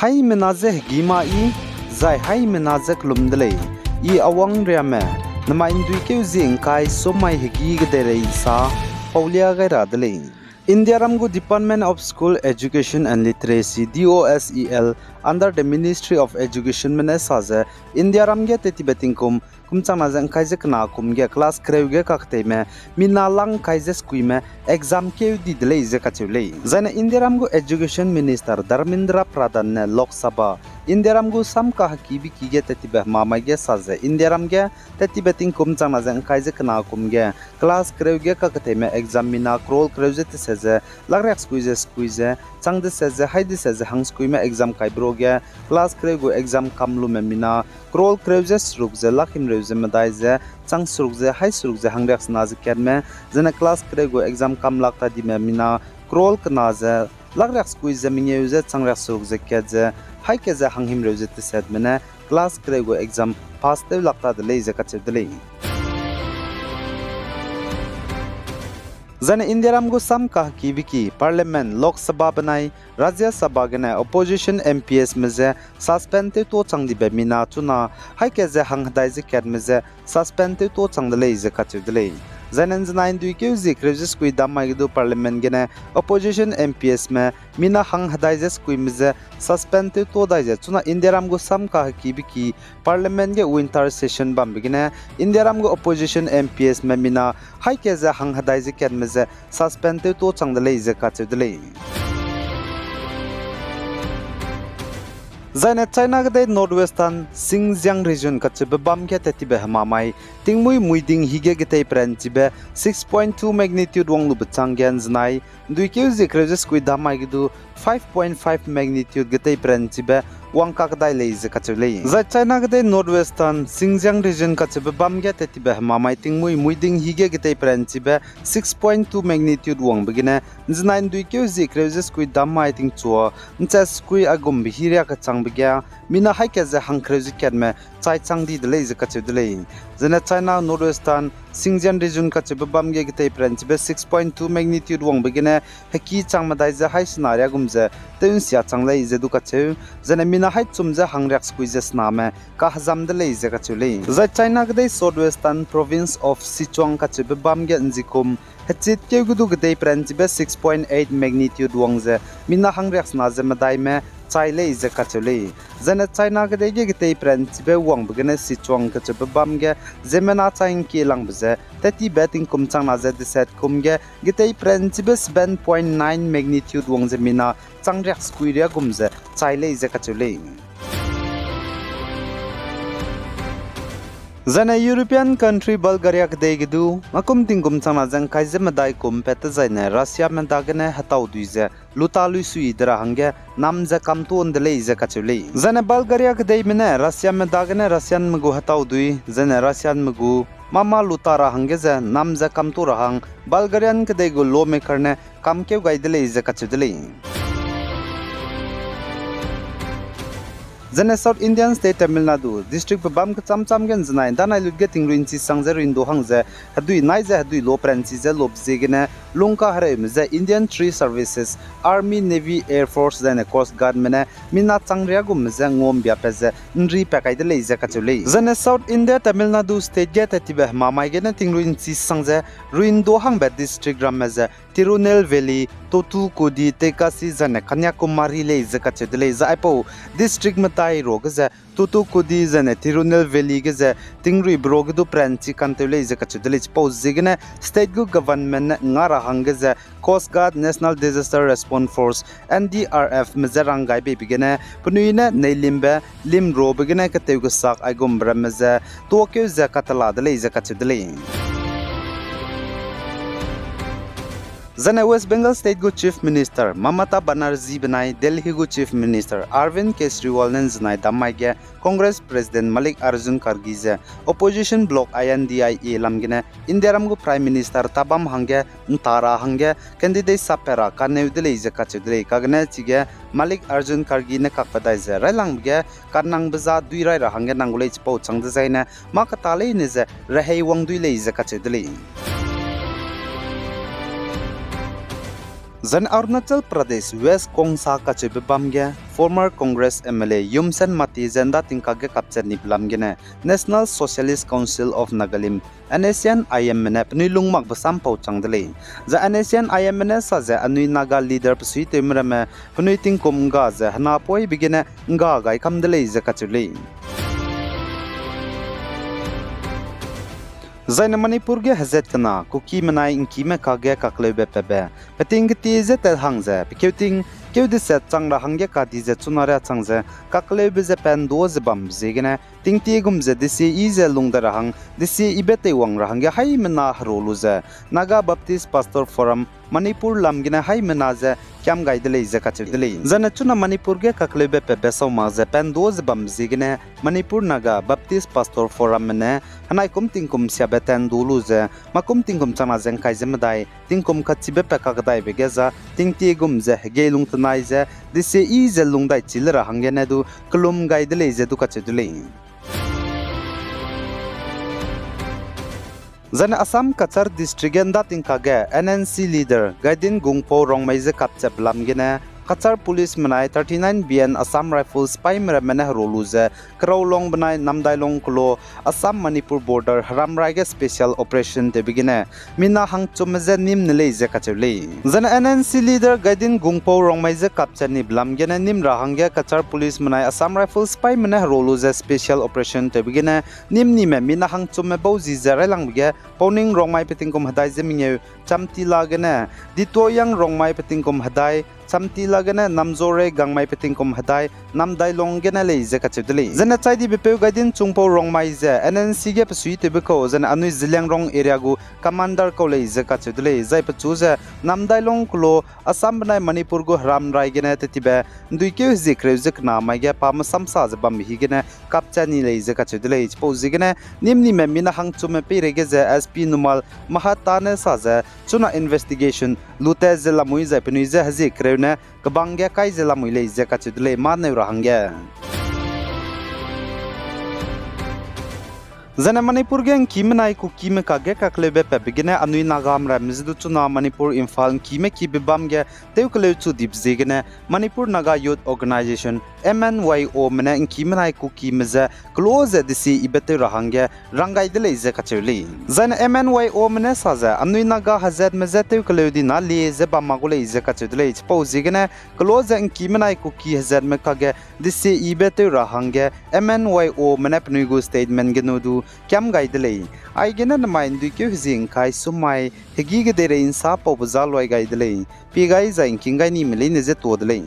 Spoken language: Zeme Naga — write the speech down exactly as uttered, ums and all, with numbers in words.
Haimena je hegî ma yi, zai haimena je kelum de lei. I Awang Riame, namai ’nduikeu zie ’ngkai sum mai hegî kedeirei sa, paulia gai ra de lei. Indiaram gu Department of School Education and Literacy, D O S E L, under the Ministry of Educationme ne sa ze, Indiaram ge tettibe tingkum kum changna ze ’ngkai ze kena kum ge class kereu ge kaketeime mina lang ’ngkai ze sekuime exam keu di de lei ze kacheu lei. Zaine Indiaram gu Education Minister Dharmendra Pradhan ne Lok Sabha, Indiaram gu sam kahekibe ki ge tettibe hemamai ge sa ze Indiaram ge tettibe tingkum changna ze ’ngkai ze kena kum ge class kereu ge kaketeime exam mina crore kereu ze teset ze lak riak sekui ze sekui ze chang deset ze hai deset ze hangsekuime exam kaibe ruage class kereu gu exam kam lume mina crore kereu ze seruk ze lak himreu ze medai ze chang seruk ze hai seruk ze hangriak sena ze katme, zene class kereu gu exam kam lak ta dime mina crore kena ze lak riak sekui ze mengeu ze chang riak seruk ze kat ze haî kat ze hanghimreu ze tesetme ne class kereu gu exam pass tew lak ta de lei ze kacheu de lei. Zaine Indiaram gu sam kahekibe ki Parliament, Lok Sabha benai Rajya Sabha gene opposition M Psme je suspend tewto chang dibe mina chuna haî kat ze hanghedai ze katme je suspend tewto chang de lei ze kacheu de lei. Zaine ’nzenai ’nduikeu zie kereu ze sekui dam mai ge du Parliament gene opposition M Psme mina hanghedai ze sekuime je suspend tewto dai ze chuna Indiaram gu sam kahekibe ki Parliament ge winter session bambe gene Indiaram gu opposition M Psme mina haî kat ze hanghedai ze katme ze suspend tewto chang de lei ze kacheu de lei. Zaine China kedei North Western Xinjiang Region kacheube bam ge tettibe hemamai tingmuî muiding hige getei peranchibe six point two magnitude wang lube chang ge ’nzenai ’nduikeu zie kereu ze sekui dam mai ge du five point five magnitude getei peranchibe wang kakdai lei ze kacheu lei. Zai China kedei North Western Xinjiang Region kacheube bam ge tettibe hemamai tingmuî muiding hige getei peranchibe six point two magnitude wangbe gene ’nzenai ’nduikeu zie kereu ze sekui dam mai tingchua ’nchat sekui aigumbe hî riak kechangbe ge mina haî kat ze hangkereu ze katme chai chang di de lei ze kacheu de lei. Zaine China North Western Xinjiang Region kacheube bam ge getei peranchibe six point two magnitude wangbe gene heki chang medai ze haî sena riagum ze tew ’nsia chang lei ze du kacheu, zaine mina haî chum ze hangriak sekui ze sename kahezam de lei ze kacheu lei. Zai China kedei South Western Province of Sichuan kacheube bam ge ’nzikum hechit keu ge du getei peranchibe six point eight magnitude wang ze mina hangriak sena ze medaime chai lei ze kacheu lei. Zaine China kedei ge getei peranchibe wangbe gene Sichuan kacheube bam ge ziemmena chai ’ngkie langbe ze tettibe tingkum changna ze deset kum ge getei peranchibe seven point nine magnitude wang ze mina chang riak sekui riagum ze chai lei ze kacheu lei. Zaine European country Bulgaria kedei ge du, ngakum tingkum changna ze ’ngkai ze medai kum pat dezaine Russiame dagene hetau dui ze luta luisui de ra hangge nam ze kamtuâ ’nde lei ze kacheu lei. Zaine Bulgaria kedeime ne Russiame dagene Russianme gu hetau dui, zaine Russianme gu mâ-mâ luta ra hangge ze nam ze kamtuâ ra hang Bulgarian kedei gu lawmaker ne kamkeu gai de lei ze kacheu de lei. Zaine South Indian state Tamil Nadu district pe bâm kechâm-châm ge ’nzenai ’ndanai lut ge tingrui ’nchi sang ze rui ’ndu hang ze hedui nai ze hedui lo peranchi ze lobe ziegene lungkahereume je Indian Tree Services, Army, Navy, Air Force zaine Coast Guardme ne mina chang riagumme je nguambiapat ze ’nri pat kai de lei ze kacheu lei. Zaine South India Tamil Nadu state ge tattibe hemamai gene tingrui ’nchi sang ze rui ’ndu hangbe district ramme ze Tirunelveli, Thoothukudi, Tenkasi zaine Kanyakumari lei ze kacheu de lei. Zai aipau district medai ruage ze Thoothukudi zaine Tirunelveli ge ze tingruibe ruage du peranchi kantew lei ze kacheu de lei. Chipau ziegene state gu government ne nga ra hangge ze Coast Guard, National Disaster Response Force, N D R Fme je ranggaibeibe gene penui ne neilimbe limrobe gene ketew kesak aigumbe ramme ze tuâkeu ze katela de lei ze kacheu de lei. Zaine West Bengal state gu Chief Minister Mamata Banerjee benai Delhi gu Chief Minister Arvind Kejriwal ne ’nzenai dam mai ge Congress President Mallikarjun Kharge ze opposition bloc I N D I A lam gene Indiaram gu Prime Minister tabam hangge ’nta ra hangge candidate sappat ra kaneu de lei ze kacheu de lei. Kagene chige Mallikarjun Kharge ne kakbe dai ze railangbe ge kanangbe za dui rai ra hangge nang gu lei. Chipau chang dezaine mâ keta leine ze rehei wang dui lei ze kacheu de lei. Zai ne Arunachal Pradesh West Kongsa kacheube bam ge former Congress M L A Yumsen Mati ze ndatingka ge kapchat nibe lam gene National Socialist Council of Nagalim, N S C N I M me ne penui lungmakbe sam pau chang de lei. Zai N S C N I M me ne sa ze anui Naga leader besuitewme ramme penui tingkum ’ngga ze henapoibe gene ’ngga gai kam de lei ze kacheu lei. Zai ne Manipur ge hezat kena Kuki menai ’ngkime kage kakleube patbe peting ketie ze tat hang ze pekeu ting keu deset chang ra hangge kadi ze chuna riâ chang ze kakleube ze pa ’ndu ze bambe ziegene tingtie gum ze desie yi ze lung dai ra hang desie yibe teiwang ra hangge haimena hero lu ze Naga Baptist Pastor Forum Manipur lam gene haimena ze kiam gai de lei ze kacheu de lei. Zai ne chuna Manipur ge kakleube patbe sau mak ze pa ’ndu ze bambe ziegene Manipur Naga Baptist Pastor Forum me ne henai kum tingkum siabe tat ’ndu lu ze mâ kum tingkum chang na ze ’ngkai ze medai tingkum kachibe pat kakdaibe ge za tingtie gum ze hegei lung tenai ze desie yi ze lung dai chi le ra hanggene du kelum gai de lei ze du kacheu de lei. Zai ne Assam Cachar District ge ndatingka ge N N C leader Gaidin Gungpou Rongmei ze kapchatbe lam gene Cachar Police menai thirty-nine B N Assam Rifles sipaime ramme ne hero lu ze Keraulong benai Namdailong kelo Assam Manipur border heramrai ge special operation tewbe gene mina hangchumme je nîm ne lei ze kacheu lei. Zai ne N N C leader Gaidin Gungpou Rongmei ze kapchat nibe lam gene nîm ra hangge Cachar Police menai Assam Rifles sipaime ne hero lu ze special operation tewbe gene nîm nime mina hangchumme bau ji ze railangbe ge Pauning Rongmei pe tingkum hedai ze mengeu Chamtila gene, Ditoyang Rongmei pe tingkum hedai Chamtila gene, Namzore Gangmei pe tingkum hedai Namdailong gene lei ze kacheu de lei. Zai ne chai dibepeu Gaidin Chungpou Rongmei ze N N C ge besuitewbe kau zai ne anui Zeliangrong area gu commander kau lei ze kacheu de lei. Zai pechu ze Namdailong kelo Assam benai Manipur gu heramrai gene tetibe ’nduikeu hezie kereu ze kena mai ge pa mesamsa ze bambe hi gene kapchat ni lei ze kacheu de lei. Chipau ziegene nîm nime mina hangchumme peireige ze S P Numal Mahatma ne sa ze chuna investigation lute ze lamui zai penui je hezie kereu ne kebang ge kai ze lamui lei ze kacheu de lei mâneu ra hangge. Zai ne Manipur ge ’ngkime nai Kukime kage kakleube patbe gene anui Nagame ramme ze du chuna Manipur Imphal ’ngkime kibe bam ge tewkeleu chu dibe ziegene Manipur Naga Youth Organisation, M N Y O me ne ’ngkime nai Kukime ze kelo ze desie yibe tew ra hangge rang gai de lei ze kacheu lei. Zai ne M N Y O me ne sa ze anui Naga hezatme je tewkeleu dina lie ze bam ma gu lei ze kacheu de lei. Chipau ziegene kelo ze ’ngkime nai Kuki hezatme kage desie yibe tew ra hangge M N Y O me ne penui gu statement genu du kiam gai de lei. Aigene nemai ’nduikeu hezie ’ngkai sumai hegî gedeirei ’nsa paube za luai gai de lei. Pie gai zai ’ngking gai nime leine je tuâ de lei.